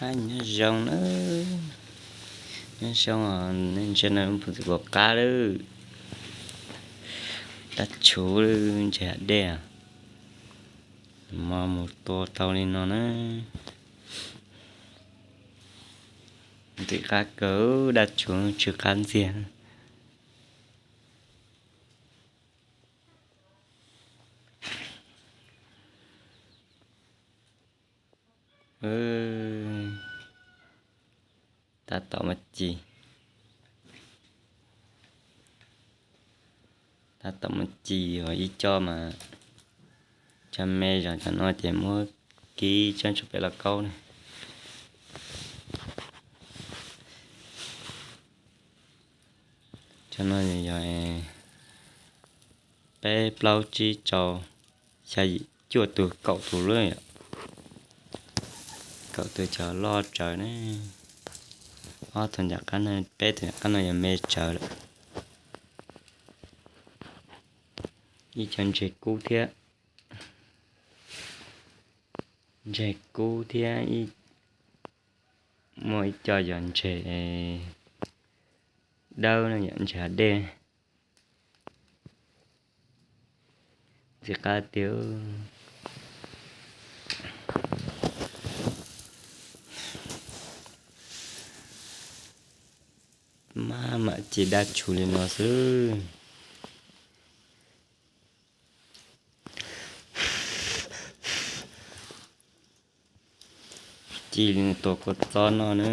Ab, nyob zoo na, nyob zoo os, nej ntsia no puag txog kuv qab lawm. Dab tshuv lawm, ntses hav dej, mas mus tua tau li no na. Ntxim qab kawg, dab tshuv tsw qab ntxiag. Tab tom muaj ci, tab tom muaj ci os, ib co mas cov me zog cov no ces muab kib tseeb tso peb lauj kaub na. Cov no yog peb plaub tsib rau xya yim cuaj tug, kaum tug lawm yom. Kaum tug cov loj tsawv ne. Ob tug nram qab no, peb tug nram qab no yog me tsawv lawm. Ib co ntses kub thiab, ntses kub thiab, muaj ib co yog ntses dawb no yom, ntses hav dej. Ntxim qab tiag. Maj mam ci dab tshuv li no xwb. Ci li tua kua txob noj na,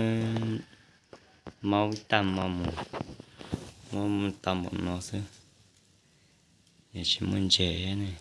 maub ib tag hmo mus, muab tau npaum no xwb, yeej tsis muaj ntses ne.